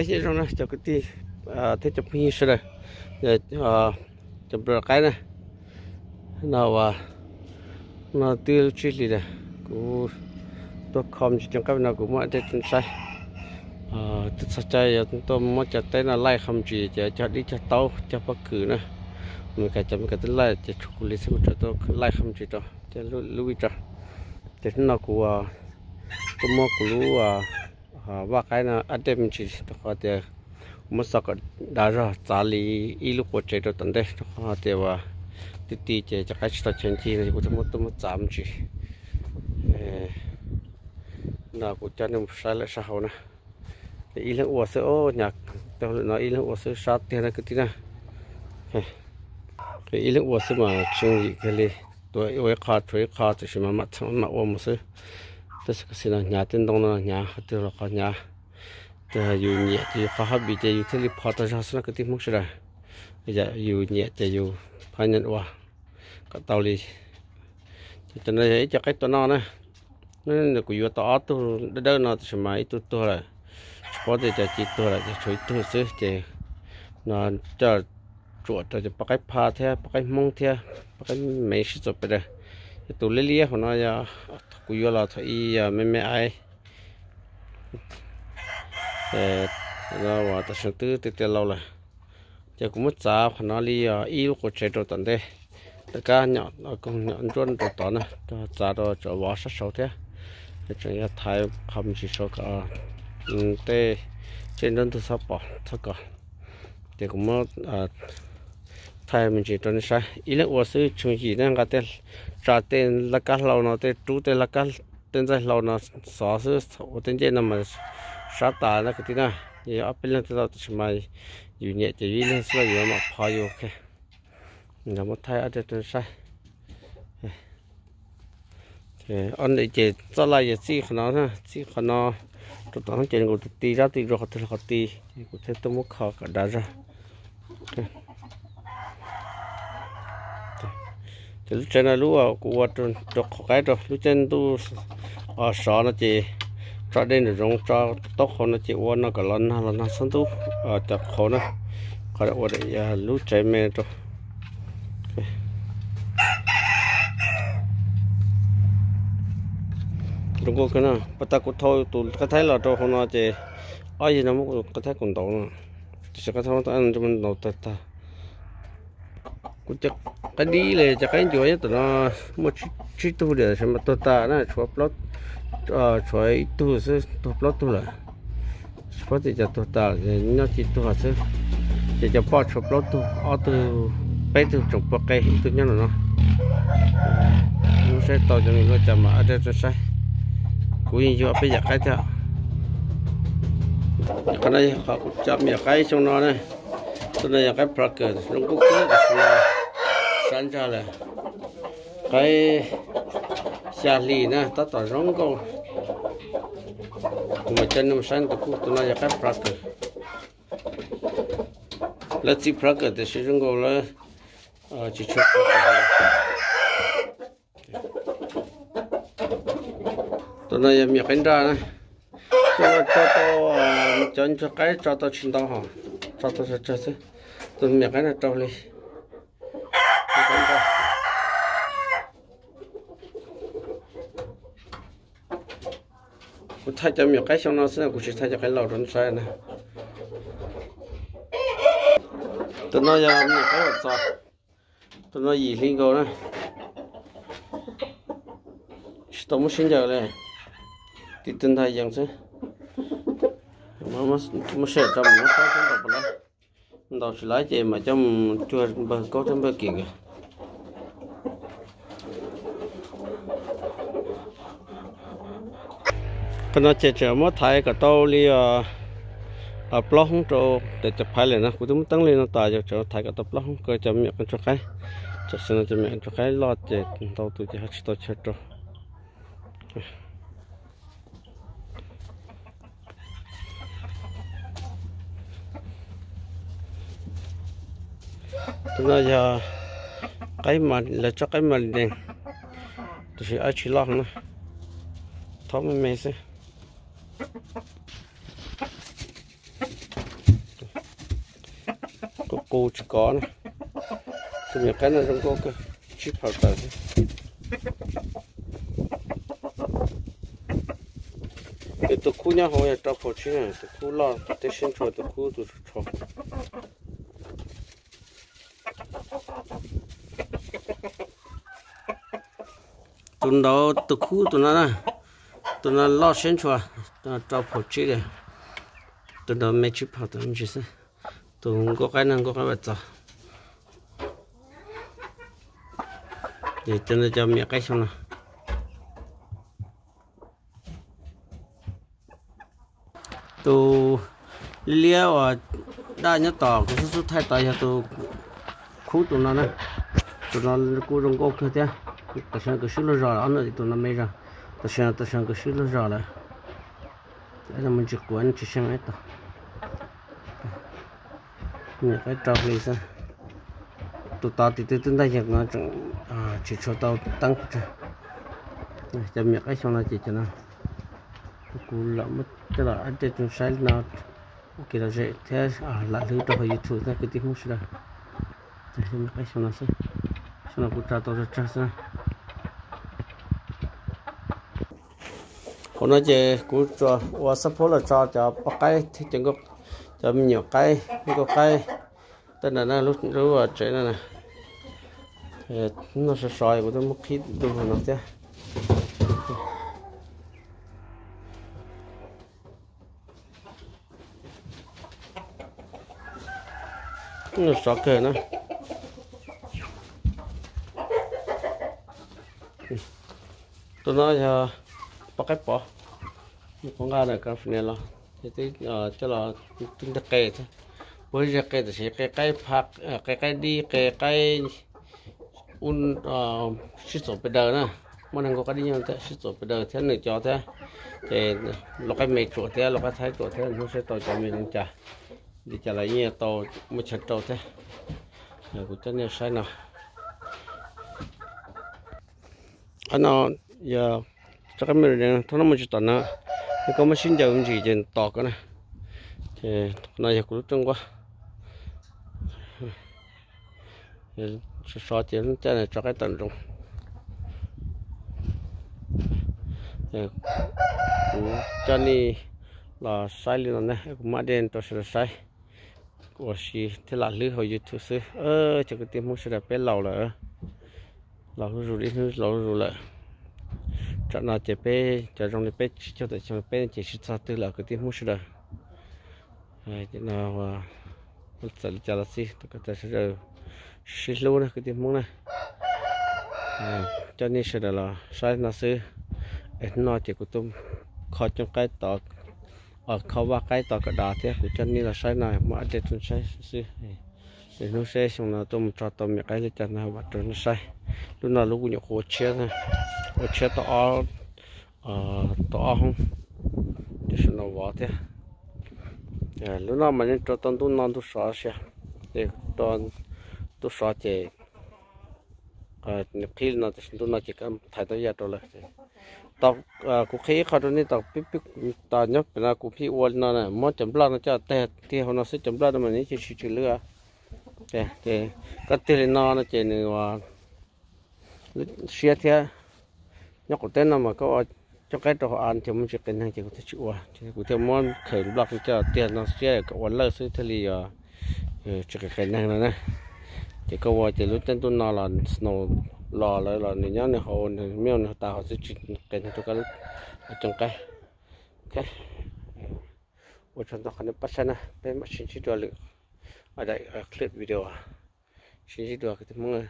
Nyob zoo na cov kwv tij thiab cov phooj ywg sawv daws, cov npawg qaib na, no uas no twb lub tsib hlis lawm, kuv tuaj kho me ntsis cov qaib no kuv muab dej rau saib. Twb txog caij yuav tuaj muab cov teb no laij qho me ntsis ces cog dib cog taub cog pob kws na, Meskas cov Meskas twb laij ces tshuav kuv li xwb kuv tseem tuaj laij qho me ntsis rau cov lub vij rau. Ces hnub no kuv tuaj muab kuv lub vaj qaib no update me ntsis rau qhov tias kuv muab xov kom dav zog txav li ib lub quav tsev rau tom ntej rau qhov tias uas ti ti ces cov qaib tsis tau chaw ncig no kuv thiaj muab tuaj muab txav me ntsis. No kuv coj nej mus saib lawm sab hauv na. Ces ib leeg ua xwb, hnyav tau lawm no ib leeg ua xwb sab tiag na kwv tij na. Ib leeg ua xwb mas tsheej yim kiag li, tuav ua ib qho tshuav ib qho tiam sis mas mam txheem mam ua mus xwb. Tab sis no hnyav tej ntoo no hnyav qhov twg los qhov hnyav. Tias yus nyiam ces yus qhov hobby ces yus thiaj li pho tau zog xwb no kwv tij Hmoob sawv daws. Yam yus nyiam ces yus pha nyiaj ua kom tau li. Ces cov no yog ib co qaib tua noj na. Kuv yuav tau ob tug dawb dawb no tab sis mas ib tug tuag lawm, tsis paub tias cas ci tuag lawm ces tshuav ib tug xwb ces no coj tsuam rau cov poj qaib pha thiab poj qaib Hmoob thiab poj qaib me sib txuas pem daws. Yog tus liab liab hauv no yog kuv yuav los thaum ub yog me me aiv. Tam sim twb tiag tiag laus lawm. Ces kuv muab txav qhov no li ib lub quav tsev rau tom ntej, rov qab nyom koog nyom ntsuab rau tod na, rau txav rau cov vov sab saud thiab. Tseem yog thaiv qhov me ntsis saud kom tej tsej nruab ntug txhob pom txhob kos. Ces kuv muab thaij me ntsis rau nej saib, ib leeg ua xwb tsheej yim nej nqa tej, tsa tej laj kab hlau no, tej rub tej laj kab, tej ntxaij hlau no xov xwb, ua tej ncej no mas sab tas na kwv tij na. Yog ob peb leeg thiaj tau tab sis mas yus nyiam ces yus ib leeg xwb los yus mam pho yus. Muab thaij rau nej saib. Ces txoj laj yog txij qhov no, txij qhov no rau tom no ces kuv ti zab ti rau qhov twg los qhov ti, ces kuv thiaj tuaj muab kho kom dav zog. Ces lub tsev no lub kuv ua rau qhov qaib rau lub caij ntuj sov no ces tso dej nram zoov tso taub hau no ces ua no kom los nag los nag txhob ntub cov qhauv na. Qhov ua lub tsev me rau zoo nkauj kawg na. Puag ta kuv thau tus qab thaib los rau hauv no ces ob yig no muab tus qab thaib kuv ntaus no, tiam sis qab thaib muab ntaus tag tag. Kuv cov qaib dib li cov qaib ncuav nyob tom no muaj tsib tug diam tab sis mas tuag tas na, tshuav ib tug xwb tuag plaub tug lawm. Tsis paub tias cas tuag tas, nyob ci tuag xwb. Ces cov poj tshuav plaub tug, ob tug, peb tug tseem pua qe, ib tug nyob no no. Lub saib tau cov nws ua cas mas ua rau saib. Kuv yeej yuav peb yam qaib thiab. Qhov no yog qhov kuv cov me nyuam qaib xyoo no na. Tus no yog qaib Prague zoo nkauj kawg, sab ntsag lawm. Qaib xya hli na, tab tom zoo nkauj. Kuv mam coj nej mus saib tus kuj, tus no yog qaib Prague. Lawv txib Prague tiam sis zoo nkaus lawv tsis tshua. Tus no yog me nyuam qaib nraj na. Xyoo no tso tau, cov ntsuag qaib tso tau tsis ntau hos, tso tau tsawg tsawg xwb. Tus me nyuam qaib no rau li. Kuv thaij cov me nyuam qaib xyoo no xwb, kuv tsis thaij cov qaib laus rau nej saib na. Tus no yog me nyuam qaib hauv txos. Tus no yim hli nkaus na. Tsis tau muab sib ncaws li, tiv twg ntag yees xwb. Muab sij hawm tso mus muab saib seb ntaus puas laib. Ntaus tsis laib ces mam coj mus cuag npawg Kaub thiab npawg Kim nkawd. Qhov no ces tseem muab thaiv kom tau li plaub hoob rau, ces cov phaiv lawm no kuv twb muab teeb li no tas, yog tseem thaiv kom tau plaub hoob rau cov me nyuam qe ntsuag qaib. Tam sim no cov me nyuam qe ntsuag qaib loj ces ntau tus ces ho tsis tau chaw rau. Tus no yog qaib, lawv tso qaib Malines, tab sis ab tsis loj na, thaub me me xwb. qus tsis kov na. Tus me nyuam qaib no zoo nkauj kawg, tsib phaum tawm xwb. Peb tus khub nyob hauv yog rau phaum tsib na, tus khub loj tus teb siab ntshua, tus khub tus tshua. Tus nraud tus khub tus no na, tus no loj siab ntshua, rau phaum tsib li. Tus nraud me tsib phaum tawm me ntsis xwb. Tus nkauj qaib no nkauj qaib Vam Txos. Ces cov no cov me nyuam qaib xyoo no. Tus liab liab uas daj nyob tom kuv xub xub thaij tod yog tus khub tus no na. Tus no kuj zoo nkauj kawg thiab. Tam sim no kuv swb luag zog lawm, ob tus no me zog. Tam sim no tam sim no kuv swb luag zog lawm. Mus tsis quav tsis seej ib tog. Niam qaib rau hli xwb. Tus tod tim twb twb ntaj yeeg no tseem tsis tshua tau teeb pes tsawg. Cov me nyuam qaib xyoo no ces cov no kuv lam muab coj los update rau saib no ua kev lom zem thiab lam hlwb rau hauv YouTube thiab kwv tij Hmoob sawv daws. Cov me nyuam qaib xyoo no xwb, xyoo no kuv tso tau tsawg tsawg xwb na. Hauv no ces kuv tsuas ua xab phob los tso cov poj qaib thiab cov, cov me nyuam qaib, nkauj qaib, tej ntawd na, lub tsev no na. Noj sov sov kuv twb muab qhib du no thiab. Noj sov kawg na. Tus no yog poj qaib pov, qhov nqa ntawm California los, coj los twb nteg qe thiab. Puag zej qe tam sim qe qaib pha, qe qaib dib, qe qaib ub, sib txuas pes daws na. Muaj neeg nkauj qaib dib nyob thiab sib txuas pes daws thiab nws cov thiab. Ces lau qaib me tsuam thiab lau qaib thaib tsuam thiab, hnub saib tau cov me zoo cas. Li cas los yeej tau muaj chaw rau thiab. Kuv coj nej saib no. Qhov no yog tso qaib me, thaum no mus tsis tom no, yog koj muab sib ncaws me ntsis ces tos koj na. Ces no yog kuv lub rooj nquab. Sov sov ces lub caij no tso qaib tawm nroos. Kuv coj nej los saib li no na, kuv muab dej rau sawv daws saib. Ua si thiab lam hlwb hauv YouTube xwb. Cov kwv tij Hmoob sawv daws peb laus lawm, laus zuj zus, ib hnub laus zuj zus lawm. Tsam no ces peb cov zoo li peb tsib caug tawm xyoo peb ces sib txog twg lawm kwv tij Hmoob sawv daws. No txawm li cas los xij, sawv daws sib hlub na kwv tij Hmoob na. Coj nej sawv daws los saib no xwb. Es no ces kuv tuaj kho cooj qaib tod, kho vaj qaib tod kom dav thiab kuv coj nej los saib no muaj update rau saib xwb. Es hnub seb xyoo no tuaj mus tso tau me qaib li cas no vam rau nej saib. Lub no lub kuv nyuam qhuav ua tshiab, ua tshiab tau ob, tau ob hoob, ces sawv no vov thiab. Lub no mas yeej rau tau ntuj no ntuj sov sia, ces ntuj sov ces nws qhib li no, ntuj no ces thaiv tau yaj rau lawm. Kuv qhib ib qho rau nej, tom nyob pem no kuv pheej ua li no na, muab cov nplaj no coj teg tiag hauv no xwb, cov nplaj no mas nws yeej tsis tsw lwj. Ces koj tiag li no no ces nws siab thiab. Nyob qaum teb no mas koj ua cooj qaib rau hauv av ces muaj tsis qe neeg ces kuv thiaj tsis ua, kuv thiaj muab khaws nplaj coj tiag no siab kom ua lawj xwb thiaj li tsis qe qe neeg no na. Ces koj ua ces lub caij ntuj no los snow los lawm los nws nyob nws hauv, nws me nws tas hauv xwb tsis qe neeg rau koj lub cooj qaib. Ua tsaug ntau qhov nej pab saib na, peb mam sib ntsib dua lwm clip video. Sib ntsib dua kwv tij Hmoob.